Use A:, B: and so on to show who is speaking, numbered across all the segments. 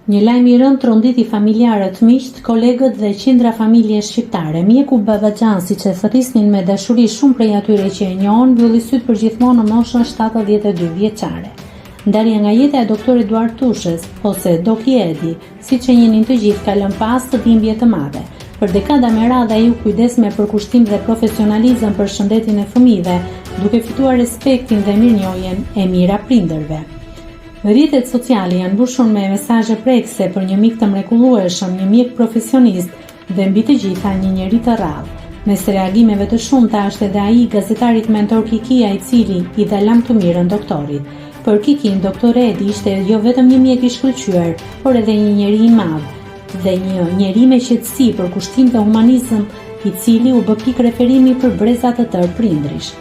A: Një lajm i rëndë tronditi familjarët, miqtë, kolegët dhe qindra familje shqiptare. Mjeku Babaxhan, siç e thërrisnin me dashuri shumë prej atyre që e njohën, mbylli sytë përgjithmonë në moshën 72 vjeçare. Ndarja nga jeta e doktor Eduard Tushes, ose Doki Edi, siç e njihnin të gjithë, ka lënë pas dhimbje të madhe. Për dekada me radhë ai u kujdes me përkushtim dhe profesionalizëm për shëndetin e fëmijëve, duke fituar respektin dhe mirënjohjen e mijëra prindërve. Rrjetet sociale janë mbushur me mesazhe prekëse për një mik të mrekullueshëm, një mjek profesionist dhe mbi të gjitha një njeri të rrallë. Mes reagimeve të shumta është edhe ai i gazetarit Mentor Kikia i cili i dha lamtumirën doktorit. Për Kikin, doktor Edi ishte jo vetëm një mjek i shkëlqyer, por edhe një njeri i madh dhe një njeri me qetësi, përkushtim dhe humanizëm, i cili u bë pikë referimi për breza të tërë prindërish.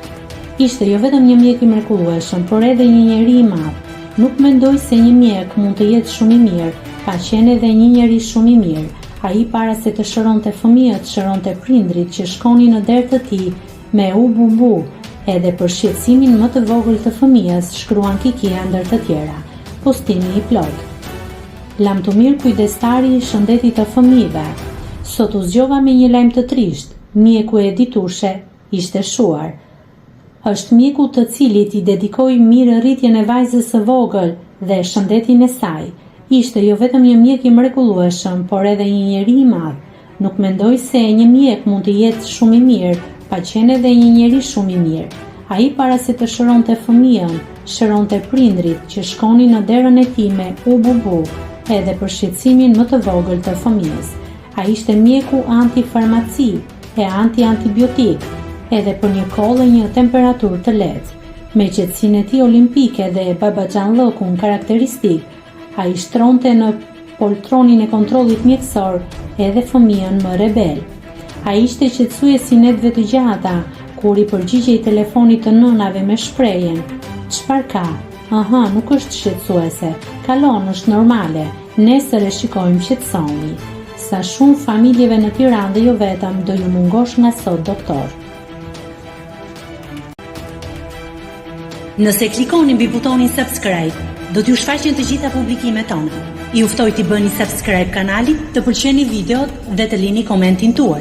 A: Ishte jo vetëm një mjek i mrekullueshëm, por edhe një njeri i madh. Nuk mendoj se një mjek mund të jetë shumë i mirë, pa qenë edhe një njeri shumë i mirë. Ai para se të shëronte fëmijët, shëronte prindërit që shkonin në derë të tij me u bu bu, edhe për shqetësimin më të vogël të fëmijës, shkruan Kikia ndër të tjera. Postimi i plotë. Lamtumirë kujdestari i shëndetit të fëmijëve. Sot u zgjova me një lajm të trishtë, mjeku Edi Tushe ishte shuar. Është mjeku të cilit i dedikoi mirë rritjen e vajzës së vogël dhe shëndetin e saj. Ishte jo vetëm një mjek i mrekullueshëm, por edhe një njeri i madh. Nuk mendoj se një mjek mund të jetë shumë i mirë, pa qenë edhe një njeri shumë i mirë. Ai para se të shëronte fëmijën, shëronte prindërit që shkonin në derën e tij me u bu bu, edhe për shqetësimin më të vogël të fëmijës. Ai ishte mjeku anti-farmaci, e anti-antibiotik, edhe për një kollë e një temperaturë të lehtë. Me qetësinë e tij olimpike dhe babaxhanllëkun karakteristik, ai shtronte në poltronin e kontrollit mjekësor edhe fëmijën më rebel. Ai ishte qetësuesi i netëve të gjata, kur i përgjigjej telefonit të nënave me shprehjen, Çfarë ka? Aha, nuk është shqetësuese. Kalon, është normale. Nesër e shikojmë, qetësohuni. Sa shumë familjeve në Tiranë dhe jo vetëm do ju mungosh nga sot doktor.
B: Nëse klikoni mbi butonin subscribe, do t'ju shfaqen të gjitha publikimet tona. Ju ftoj t'i bëni subscribe kanalit, të pëlqeni videot dhe të lini komentin tuaj.